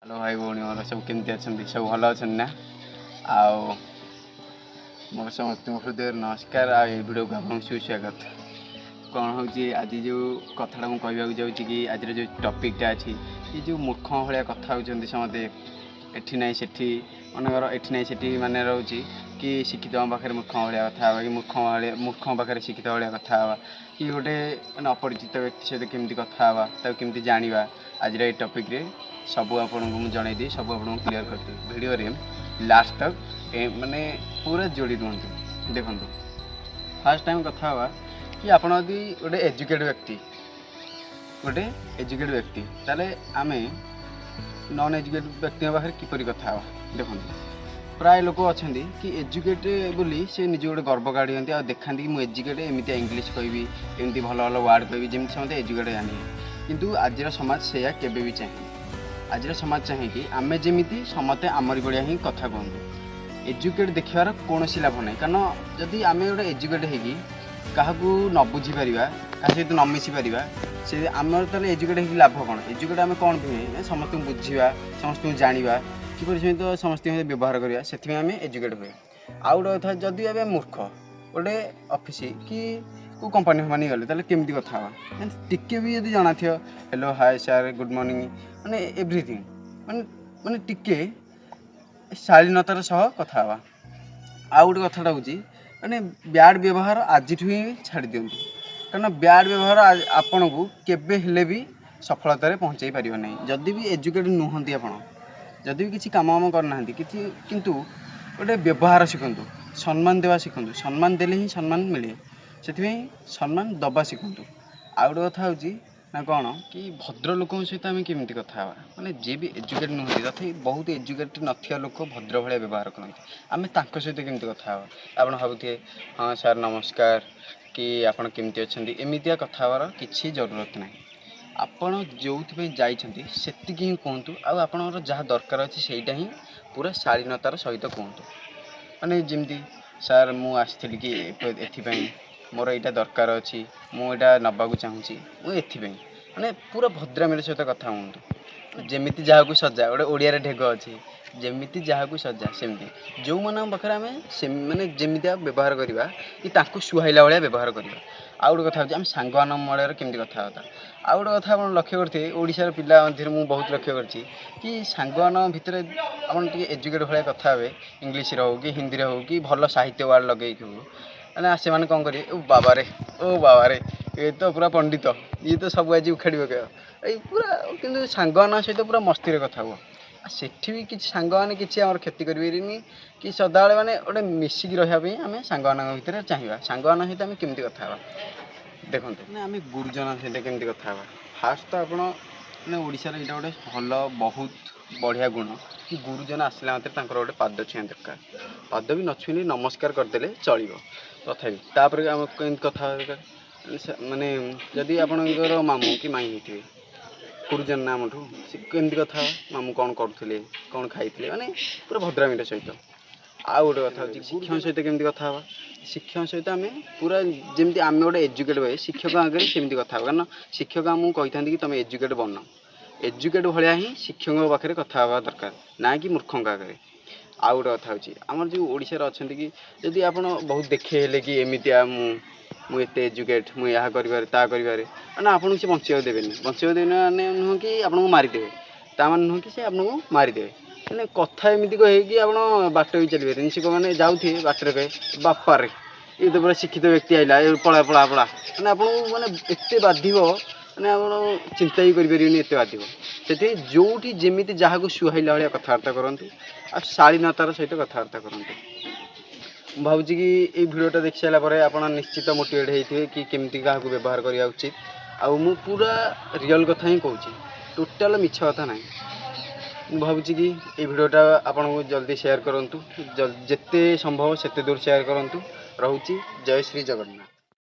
Hello ଭାଇ ଭଉଣୀ ମୋର ସବୁ କେମିତି ଅଛନ୍ତି? ସବୁ ଭଲ ଅଛନ୍ତି ନା? ଆଉ ମୋର ସମସ୍ତଙ୍କୁ ହୃଦୟରେ ନମସ୍କାର। ଆଉ ଏଇ ଭିଡ଼ିଓକୁ ଆପଣଙ୍କୁ ସୁସ୍ୱାଗତ। କ'ଣ ହେଉଛି ଆଜି ଯେଉଁ କଥାଟା ମୁଁ କହିବାକୁ ଯାଉଛି କି ଆଜିର ଯେଉଁ ଟପିକ୍ଟା ଅଛି, ଏ ଯେଉଁ ମୂର୍ଖ ଭଳିଆ କଥା ହେଉଛନ୍ତି ସମସ୍ତେ, ଏଠି ନାହିଁ ସେଠି, ମନେକର ଏଠି ନାହିଁ ସେଠି ମାନେ ରହୁଛି କି ଶିକ୍ଷିତଙ୍କ ପାଖରେ ମୂର୍ଖ ଭଳିଆ କଥା ହେବା କି ମୂର୍ଖଙ୍କ ପାଖରେ ଶିକ୍ଷିତ ଭଳିଆ କଥା ହେବା କି ଗୋଟେ ମାନେ ଅପରିଚିତ ବ୍ୟକ୍ତି ସହିତ କେମିତି କଥା ହେବା, ତାକୁ କେମିତି ଜାଣିବା, ଆଜିର ଏଇ ଟପିକ୍ରେ ସବୁ ଆପଣଙ୍କୁ ମୁଁ ଜଣାଇଦେବି, ସବୁ ଆପଣଙ୍କୁ କ୍ଲିଅର୍ କରିଦେବି। ଭିଡ଼ିଓରେ ଲାଷ୍ଟ ତକ୍ ମାନେ ପୁରା ଯୋଡ଼ି ରୁହନ୍ତୁ। ଦେଖନ୍ତୁ, ଫାର୍ଷ୍ଟ ଟାଇମ୍ କଥା ହେବା କି ଆପଣ ଯଦି ଗୋଟେ ଏଜୁକେଟେଡ଼ ବ୍ୟକ୍ତି, ଗୋଟେ ଏଜୁକେଟେଡ଼ ବ୍ୟକ୍ତି, ତାହେଲେ ଆମେ ନନ୍ ଏଜୁକେଟେଡ଼ ବ୍ୟକ୍ତିଙ୍କ ପାଖରେ କିପରି କଥା ହେବା। ଦେଖନ୍ତୁ, ପ୍ରାୟ ଲୋକ ଅଛନ୍ତି କି ଏଜୁକେଟେଡ଼ ବୋଲି ସେ ନିଜକୁ ଗୋଟେ ଗର୍ବ କାଢ଼ିଅନ୍ତି ଆଉ ଦେଖାନ୍ତି କି ମୁଁ ଏଜୁକେଟେଡ଼, ଏମିତିଆ ଇଂଲିଶ କହିବି, ଏମିତି ଭଲ ଭଲ ୱାର୍ଡ଼ କହିବି, ଯେମିତି ସମସ୍ତେ ଏଜୁକେଟେଡ଼ ଜାଣିବେ। କିନ୍ତୁ ଆଜିର ସମାଜ ସେଇଆ କେବେ ବି ଚାହେଁନି। ଆଜିର ସମାଜ ଚାହେଁ କି ଆମେ ଯେମିତି ସମସ୍ତେ ଆମରି ଭଳିଆ ହିଁ କଥା କୁହନ୍ତୁ। ଏଜୁକେଟେଡ଼ ଦେଖିବାର କୌଣସି ଲାଭ ନାହିଁ, କାରଣ ଯଦି ଆମେ ଗୋଟେ ଏଜୁକେଟେଡ଼ ହେଇକି କାହାକୁ ନ ବୁଝିପାରିବା, କାହା ସହିତ ନ ମିଶିପାରିବା, ସେ ଆମର ତାହେଲେ ଏଜୁକେଟେଡ଼ ହେଇକି ଲାଭ କ'ଣ? ଏଜୁକେଟେଡ଼ ଆମେ କ'ଣ ପାଇଁ? ସମସ୍ତଙ୍କୁ ବୁଝିବା, ସମସ୍ତଙ୍କୁ ଜାଣିବା, କିପରି ସହିତ ସମସ୍ତଙ୍କ ସହିତ ବ୍ୟବହାର କରିବା, ସେଥିପାଇଁ ଆମେ ଏଜୁକେଟେଡ଼ ହୁଏ। ଆଉ ଗୋଟେ କଥା, ଯଦି ଆମେ ମୂର୍ଖ ଗୋଟେ ଅଫିସ୍ କି କେଉଁ କମ୍ପାନୀ ଫମ୍ପାନୀ ଗଲେ ତାହେଲେ କେମିତି କଥା ହେବା? ମାନେ ଟିକେ ବି ଯଦି ଜଣାଥିବ hello, hi sir, good morning, ମାନେ ଏଭ୍ରିଥିଙ୍ଗ, ମାନେ ମାନେ ଟିକେ ଶାଳୀନତାର ସହ କଥା ହେବା। ଆଉ ଗୋଟେ କଥାଟା ହେଉଛି ମାନେ ବ୍ୟାଡ଼୍ ବ୍ୟବହାର ଆଜିଠୁ ହିଁ ଛାଡ଼ି ଦିଅନ୍ତୁ, କାରଣ ବ୍ୟାଡ଼୍ ବ୍ୟବହାର ଆପଣଙ୍କୁ କେବେ ହେଲେ ବି ସଫଳତାରେ ପହଞ୍ଚାଇ ପାରିବ ନାହିଁ। ଯଦି ବି ଏଜୁକେଟେଡ଼ ନୁହନ୍ତି ଆପଣ, ଯଦି ବି କିଛି କାମ ବାମ କରିନାହାନ୍ତି କିଛି, କିନ୍ତୁ ଗୋଟେ ବ୍ୟବହାର ଶିଖନ୍ତୁ, ସମ୍ମାନ ଦେବା ଶିଖନ୍ତୁ। ସମ୍ମାନ ଦେଲେ ହିଁ ସମ୍ମାନ ମିଳେ, ସେଥିପାଇଁ ସମ୍ମାନ ଦେବା ଶିଖନ୍ତୁ। ଆଉ ଗୋଟେ କଥା ହେଉଛି ନା କ'ଣ କି ଭଦ୍ର ଲୋକଙ୍କ ସହିତ ଆମେ କେମିତି କଥା ହେବା? ମାନେ ଯିଏ ବି ଏଜୁକେଟେଡ଼ ନୁହନ୍ତି, ତଥାପି ବହୁତ ଏଜୁକେଟେଡ଼ ନଥିବା ଲୋକ ଭଦ୍ର ଭଳିଆ ବ୍ୟବହାର କରନ୍ତି, ଆମେ ତାଙ୍କ ସହିତ କେମିତି କଥା ହେବା? ଆପଣ ଭାବୁଥିବେ ହଁ ସାର୍ ନମସ୍କାର କି ଆପଣ କେମିତି ଅଛନ୍ତି, ଏମିତିଆ କଥା ହେବାର କିଛି ଜରୁରତ ନାହିଁ। ଆପଣ ଯେଉଁଥିପାଇଁ ଯାଇଛନ୍ତି ସେତିକି ହିଁ କୁହନ୍ତୁ, ଆଉ ଆପଣଙ୍କର ଯାହା ଦରକାର ଅଛି ସେଇଟା ହିଁ ପୁରା ଶାଳୀନତାର ସହିତ କୁହନ୍ତୁ। ମାନେ ଯେମିତି ସାର୍ ମୁଁ ଆସିଥିଲି କି ଏଥିପାଇଁ, ମୋର ଏଇଟା ଦରକାର ଅଛି, ମୁଁ ଏଇଟା ନେବାକୁ ଚାହୁଁଛି, ମୁଁ ଏଥିପାଇଁ, ମାନେ ପୁରା ଭଦ୍ରାମିର ସହିତ କଥା ହୁଅନ୍ତୁ। ଯେମିତି ଯାହାକୁ ସଜା, ଗୋଟେ ଓଡ଼ିଆରେ ଢେଗ ଅଛି, ଯେମିତି ଯାହାକୁ ସଜା ସେମିତି। ଯେଉଁମାନଙ୍କ ପାଖରେ ଆମେ ସେ ମାନେ ଯେମିତିଆ ବ୍ୟବହାର କରିବା କି ତାଙ୍କୁ ସୁହାଇଲା ଭଳିଆ ବ୍ୟବହାର କରିବା। ଆଉ ଗୋଟେ କଥା ହେଉଛି ଆମେ ସାଙ୍ଗମାନଙ୍କ ମେଳରେ କେମିତି କଥାବାର୍ତ୍ତା। ଆଉ ଗୋଟେ କଥା ଆପଣ ଲକ୍ଷ୍ୟ କରିଥିବେ, ଓଡ଼ିଶାର ପିଲା ମଧ୍ୟରେ ମୁଁ ବହୁତ ଲକ୍ଷ୍ୟ କରିଛି କି ସାଙ୍ଗମାନଙ୍କ ଭିତରେ ଆପଣ ଟିକେ ଏଜୁକେଟେଡ଼ ଭଳିଆ କଥା ହେବେ, ଇଂଲିଶରେ ହେଉ କି ହିନ୍ଦୀରେ ହେଉ କି ଭଲ ସାହିତ୍ୟ ୱାର୍ଡ଼ ଲଗେଇକି ହେଉ, ମାନେ ସେମାନେ କ'ଣ କରିବେ, ଓ ବାବାରେ, ଓ ବାବାରେ, ଏ ତ ପୁରା ପଣ୍ଡିତ, ଇଏ ତ ସବୁ ଆଜି ଉଖାଡ଼ି ପକେଇବ ଏଇ ପୁରା। କିନ୍ତୁ ସାଙ୍ଗମାନଙ୍କ ସହିତ ପୁରା ମସ୍ତିରେ କଥା ହୁଅ, ଆଉ ସେଠି ବି କିଛି ସାଙ୍ଗମାନେ କିଛି ଆମର କ୍ଷତି କରିପାରିବେନି କି ସଦାବେଳେ ମାନେ ଗୋଟେ ମିଶିକି ରହିବା ପାଇଁ ଆମେ ସାଙ୍ଗମାନଙ୍କ ଭିତରେ ଚାହିଁବା। ସାଙ୍ଗମାନଙ୍କ ସହିତ ଆମେ କେମିତି କଥା ହେବା? ଦେଖନ୍ତୁ, ମାନେ ଆମେ ଗୁରୁଜନଙ୍କ ସହିତ କେମିତି କଥା ହେବା। ଫାର୍ଷ୍ଟ ତ ଆପଣ ମାନେ ଓଡ଼ିଶାର ଏଇଟା ଗୋଟେ ଭଲ ବହୁତ ବଢ଼ିଆ ଗୁଣ କି ଗୁରୁଜନ ଆସିଲା ମାତ୍ରେ ତାଙ୍କର ଗୋଟେ ପାଦ ଛୁଇଁବା ଦରକାର। ପାଦ ବି ନ ଛୁଇଁଲେ ନମସ୍କାର କରିଦେଲେ ଚଳିବ। ତଥାପି ତାପରେ ଆମେ କେମିତି କଥା ହେବା ଦରକାର? ମାନେ ଯଦି ଆପଣଙ୍କର ମାମୁଁ କି ମାଇଁ ହେଇଥିବେ, ଗୁରୁଜନ ନା ଆମଠୁ, ସେ କେମିତି କଥା ହେବା? ମାମୁଁ କ'ଣ କରୁଥିଲେ, କ'ଣ ଖାଇଥିଲେ, ମାନେ ପୁରା ଭଦ୍ରାମିର ସହିତ। ଆଉ ଗୋଟେ କଥା ହେଉଛି ଶିକ୍ଷକଙ୍କ ସହିତ କେମିତି କଥା ହେବା। ଶିକ୍ଷକଙ୍କ ସହିତ ଆମେ ପୁରା ଯେମିତି ଆମେ ଗୋଟେ ଏଜୁକେଟେଡ଼ ହୁଏ ଶିକ୍ଷକ ଆଗରେ ସେମିତି କଥା ହେବା, କାରଣ ଶିକ୍ଷକ ଆମକୁ କହିଥାନ୍ତି କି ତୁମେ ଏଜୁକେଟେଡ଼ ବନ। ଏଜୁକେଟେଡ଼ ଭଳିଆ ହିଁ ଶିକ୍ଷକଙ୍କ ପାଖରେ କଥା ହେବା ଦରକାର, ନା କି ମୂର୍ଖଙ୍କ ଆଗରେ। ଆଉ ଗୋଟେ କଥା ହେଉଛି ଆମର ଯେଉଁ ଓଡ଼ିଶାରେ ଅଛନ୍ତି କି ଯଦି ଆପଣ ବହୁତ ଦେଖେଇ ହେଲେ କି ଏମିତିଆ ମୁଁ ଏତେ ଏଜୁକେଟ୍, ମୁଁ ଏହା କରିପାରେ ତାହା କରିପାରେ, ମାନେ ଆପଣଙ୍କୁ ସେ ବଞ୍ଚିବାକୁ ଦେବେନି। ବଞ୍ଚିବାକୁ ଦେବେନି ମାନେ ନୁହଁ କି ଆପଣଙ୍କୁ ମାରିଦେବେ, ତା ମାନେ ନୁହଁ କି ସେ ଆପଣଙ୍କୁ ମାରିଦେବେ। ମାନେ କଥା ଏମିତି କହିକି ଆପଣ ବାଟ ବି ଚାଲିପାରିବେନି। ସେ ମାନେ ଯାଉଥିବେ ବାଟରେ କହେ ବାପାରେ ଇଏ ତ ପୁରା ଶିକ୍ଷିତ ବ୍ୟକ୍ତି ଆଇଲା, ଏ ପଳା ପଳା ପଳା, ମାନେ ଆପଣଙ୍କୁ ମାନେ ଏତେ ବାଧିବ, ମାନେ ଆପଣ ଚିନ୍ତା ବି କରିପାରିବେନି, ଏତେ ବାଧିବ। ସେଥିପାଇଁ ଯେଉଁଠି ଯେମିତି ଯାହାକୁ ସୁହାଇଲା ଭଳିଆ କଥାବାର୍ତ୍ତା କରନ୍ତୁ ଆଉ ଶାଳୀନତାର ସହିତ କଥାବାର୍ତ୍ତା କରନ୍ତୁ। ମୁଁ ଭାବୁଛି କି ଏଇ ଭିଡ଼ିଓଟା ଦେଖି ସାରିଲା ପରେ ଆପଣ ନିଶ୍ଚିତ ମୋଟିଭେଟ୍ ହେଇଥିବେ କି କେମିତି କାହାକୁ ବ୍ୟବହାର କରିବା ଉଚିତ। ଆଉ ମୁଁ ପୁରା ରିଅଲ୍ କଥା ହିଁ କହୁଛି, ଟୋଟାଲ୍ ମିଛ କଥା ନାହିଁ। ମୁଁ ଭାବୁଛି କି ଏଇ ଭିଡ଼ିଓଟା ଆପଣଙ୍କୁ ଜଲ୍ଦି ସେୟାର କରନ୍ତୁ, ଯେତେ ସମ୍ଭବ ସେତେ ଦୂର ସେୟାର କରନ୍ତୁ। ରହୁଛି, ଜୟ ଶ୍ରୀ ଜଗନ୍ନାଥ।